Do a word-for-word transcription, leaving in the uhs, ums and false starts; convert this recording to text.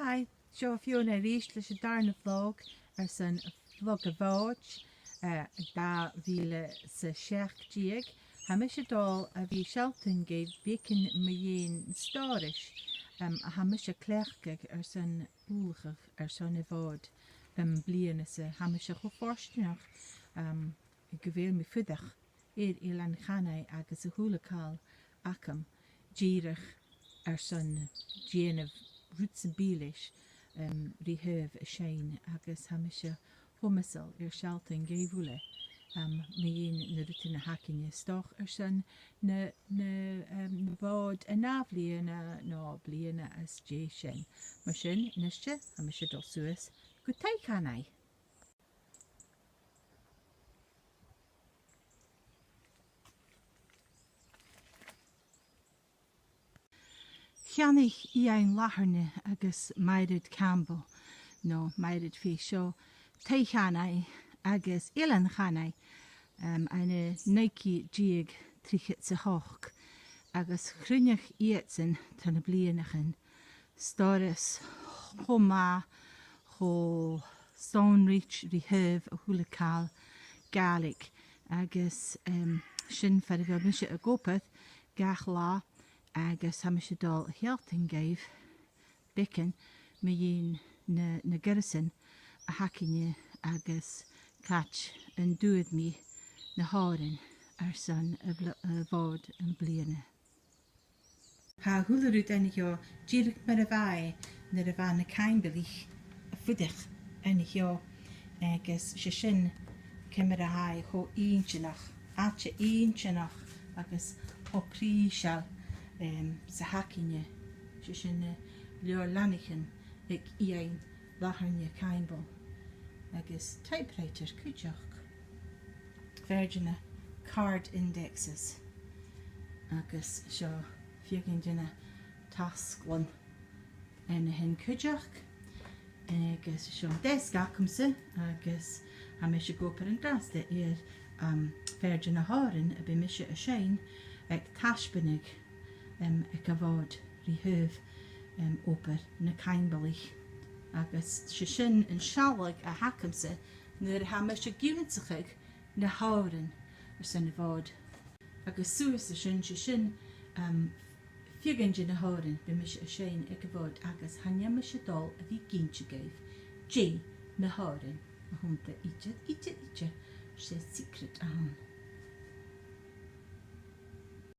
Hi, seo Fiona a-rithist leis an dàrna vlog airson Vlog a' Mhòid, eh, dà mhìle 's a seachd deug. Tha mise a' dol a bhith a' sealltainn dhuibh beagan mu dheidhinn stòras, em, a tha mise a' cleachdadh airson ullachadh airson a' Mhòid am bliadhna-sa. Tha mise cho fortanach, em, gu bheil mi a' fuireach air Eilean Chanaigh agus a h-uile càil agam dìreach airson dèanamh rud sam bith leis, em, ri thaobh a' seinn, agus tha mise cho measail air sealltainn dhuibh uile, em, mu dheidhinn na rudan a th' againne a-staigh airson na, na, em, na Mòd an ath-bhliadhna no bliadhna às dèidh sin. Mar sin, a-niste, tha mise a' dol suas gu Taigh Chanaigh. Cheannaich Iain Latharna agus Mairead Campbell, no Mairead fhèin seo, Taigh Chanaigh agus Eilean Chanaigh, em, ann an naoi ceud deug trithead 's a h-ochd, agus chruinnich iadsan tro na bliadhnaichean stòras cho math, cho sònraichte ri thaobh a h-uile càil Gàidhlig, agus, em, sin far a bheil mise ag obair gach latha, agus tha mise a' dol a shealltainn dhuibh beagan mu dheidhinn na, na goireasan a th' againne agus càit an d' fhuair mi na h-òrain airson a' bhli-, a' Mhòid am bliadhna. Tha a h-uile rud an seo dìreach mar a bha e nuair a bha na Caimbeulaich a' fuireach an seo, agus 's e sin ciamar a tha e cho inntinneach, àite inntinneach agus cho prìseil, em, 's a th' againne. 'S e sin na leabharlanaichean aig Iain Latharna Caimbeul, agus typewriter cuideachd. Fear de na card indexes. Agus seo feadhainn de na tasglann an sin cuideachd. Agus seo an deasg agamsa, agus tha mise ag obair an-dràsta air, um, fear de na h-òrain a bha mise a' seinn aig taisbeanadh, um, aig a' Mhòd ri thaobh, um, obair na Caimbeulaich. Agus 's e sin an sealladh a th' agamsa nuair a tha mise ag ionnsachadh na h-òrain airson a' Mhòd. Agus suas an sin, 's e sin, um, feadhainn de na h-òrain a bha mise a' seinn aig a' Mhòd, agus chan eil mise a' dol a bhith ag innse dhuibh dè na h-òrain a th' annta idir, idir, idir. 'S e secret a th' ann.